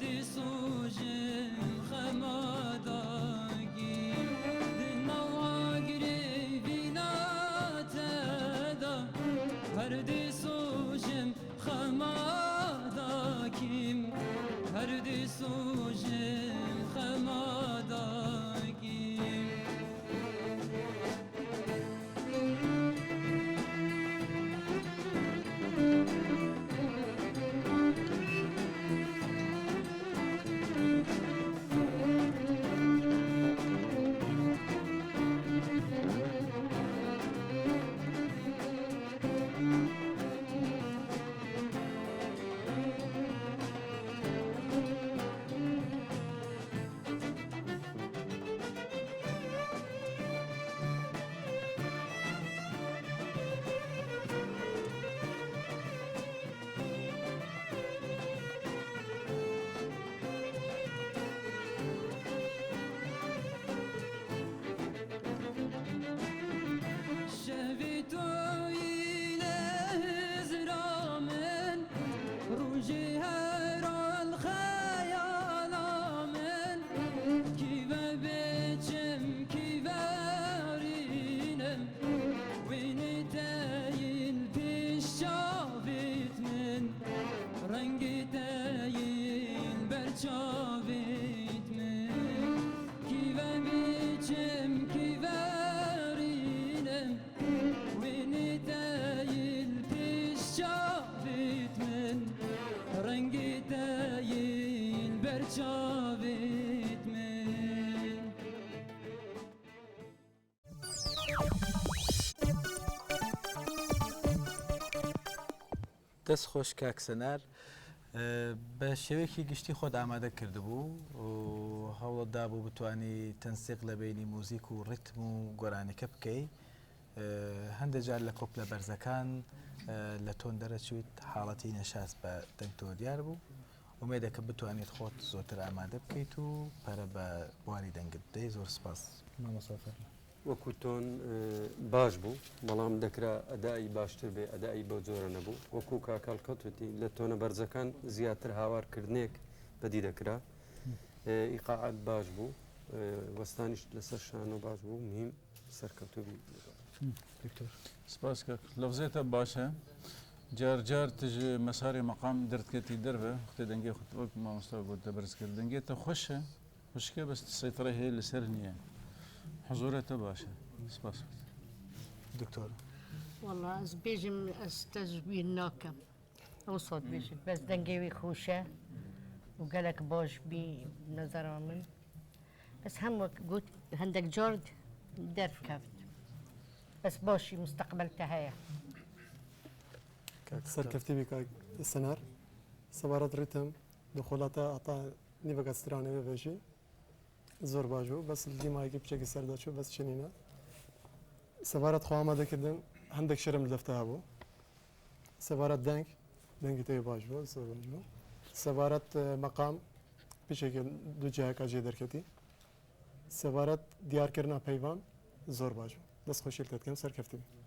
هەردی سۆژم خەما داگیم Di nav agirê vîna te da Herdî sojim xema dakim Herdî sojim xema dakim. شەڤی تۆیی لە هزرا من ڕۆژێ هەرال خەیالا من کیڤە بێچم کیڤە رینم وێنەی تەیل پێش چاڤێت من ڕەنگی تەیل بەر چاڤێت من کیڤە بێچم کیڤە رینم وێنەی تەیل پێش چاڤێت من ڕەنگی تەیل بەر چاڤێت من. دەست خۆش کاک سەنار بە شێوەیەکی گشتی خۆت ئامادە کردبوو و هەوڵت دابوو بتانی تەنسیق لە بینی موزیک و ڕیتم و گۆرانیکە بکەی هەندێک جار لە کۆپلە بەرزەکان لە تۆن دەرەچویت حاڵەتی نەشاز بە دەنگتەوە دیار بوو ئومێدەکە بتوانیت خۆت زۆرتر ئامادە بکەیت و پەرە بە بواری دەنگت بدەیت زۆر سپاس مامۆستا فەرموو. وەکو تۆن باش بوو بەڵام دەکرا ئەدای باشتر بێ ئەدای بەو جۆرە نەبوو وەکو کاک هەڵکەوت وتی لە تۆنە بەرزەکان زیاتر هاوار کردنێک بەدی دەکرا ئیقاعات باش بوو وەستانیشت لەسەر شانۆ باش بوو مهم سەرکەوتوو بی. دکتۆر. سپاس کاک لەفزێتە باشە جار جار تژ مەسارێ مەقام دەردکەتی دەرڤە وەختێ دەنگێ خود وەک مامۆستا گۆت تە بەرز کرد دەنگێ تە خوەشە خوشکە بەس سەیتەرەی هەیە لەسەر نییە حزورە تە باشە سپاس. دکتۆر. وەڵا ئەز بێژم ئەز تەجویر ناکەم ئەوسا دبێژن بەس دەنگێ وی خۆشە و گەلەک باش بی نەزەرا من بەس هەم وەک گوت هەندێک جار دەرکەفت بەس باشی مستەقبەلتە هەیە. کاک سەرکەفتی بی کاک سنار سەبارەت ڕیتم دخولاتە ئەتا نیڤەکە سترانێ بێژی زۆر باش بوو بەس دیمایکی پچێکی سەردا چوو بەس چنینە سەبارەت خۆ ئامادەکردن هەندێک شەرم لەفتە هەبوو سەبارەت دەنگ دەنگی تێ باش بوو زۆر باش بوو سەبارەت مەقام پچێکی دوو جایەکە جێ دەرکەتی سەبارەت دیارکردنا پەیوان زۆر باش بوو دەست خۆشی لێ دەکەم سەرکەفتی بی.